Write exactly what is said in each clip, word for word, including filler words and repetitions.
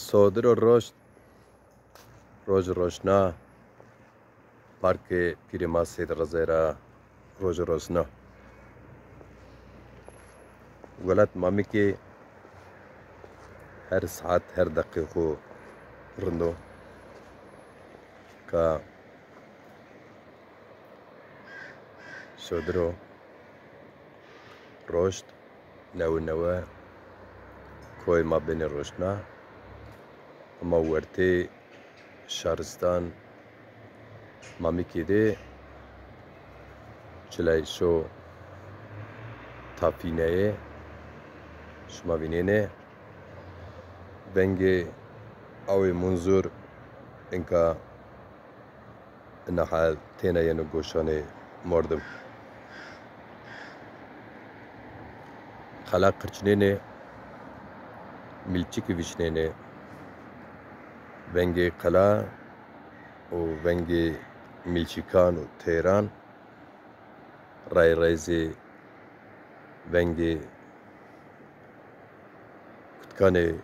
Sodir û roşt, roj û roşna, parkê Pîrê ma Seyîd Rezayî ra roj û roşna. Welat Mamikê her saet, her deqê xo rind o. Ka sodir o, roşt, newe newe koyê ma benê roşna. Hema wertê şaristan Mamikê de çilay şo tapîneyê, şima vînenê. Vengê awê Munzur inka ina hal têna yeno goşanê mordim. Qela qirçinênê, mîlçikî vişnênê. Vengê qela û vengê mîlçikan û teyran ray ray zî vengê kutkanê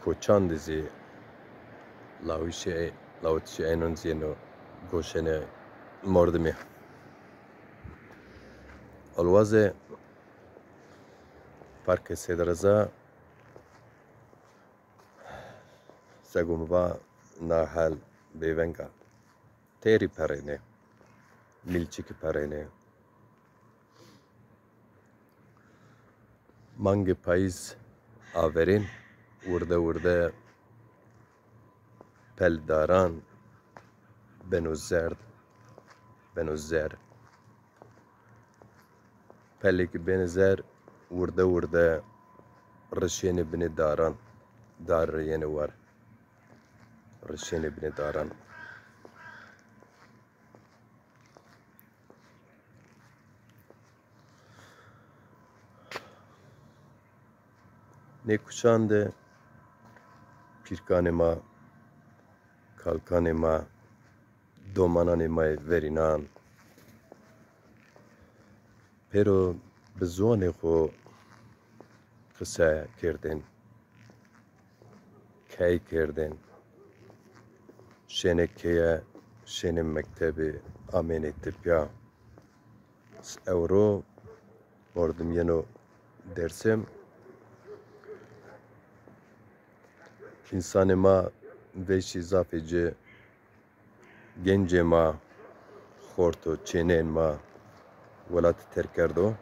koçan de zî lawişê, lawitişê eynon zî yeno goşenê mordimî. Alwazê Parkê Seyîd Reza, sego mi va, na hel bêveng a. Têrî perênê, mîlçikî perênê. Mangê payîz averên, wirde wirde pel daran beno zerd, beno zer. Pelê ke benê zer, wirde wirde rişênê binê daran, dar rê yenê war. Rişênê binê daran. Nê kuçan de pîrkanê ma, kalkanê ma, domananê ma yê verînan pêro bi ziwanê xo qise kerdên, key kerdên, şênê keye, şênê mektebê, amênê tepîya. Ewro mordim yeno Dêrsim. Însanê ma vêşî zafê ci, gencê ma, xort û çêneyên ma welatî terk kerdo.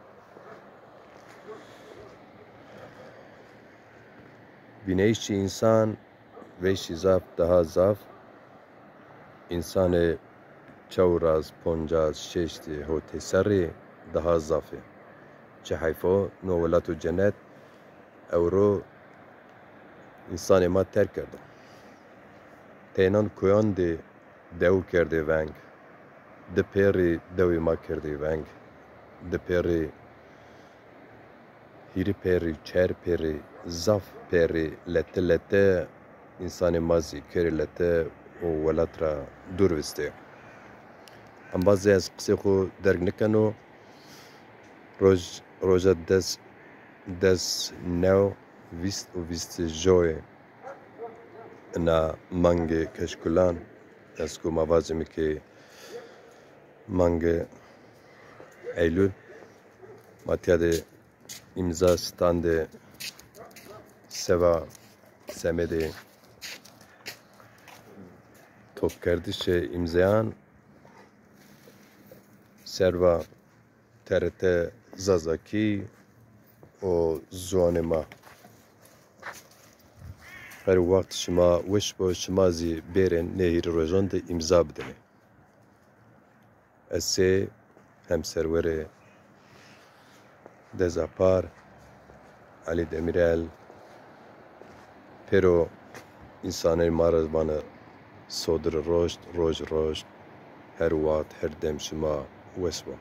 Vîneyişê însan vêşî zaf, daha zaf. Însanê çewres, poncas, şeştî, hotê serrî daha zaf ê. Çi heyf o, no welat û cenet ewro însanê ma terk kerdo. Teynan koyan de dew kerdê veng. Di pêrî dewê ma kerdê veng. Di pêrî, hîrê pêrî, çer pêrî, zaf pêrî lete lete însanê ma zî kerê lete û welat ra dûr vistê. Embazê ez qisê xo derg nikeno. Roj, roja des, des new, vîst û vîst joyê ina mangê keşkulan, ez ku ma vacime ke mangê Eylûl, ma tîya de îmza standê seba semedê topkerdişê îmzayan serva T R T Zazakî û ziwanê ma. Her wext şima weş bo, şima zî bêrên nê hîrê rojan de îmza bidinê. Ez sey hemserwerê Dezapar, Elî Demîrel, pêro însanê ma ra vana sodir roşt, roj roşt, her wext, her dem şima wes bo.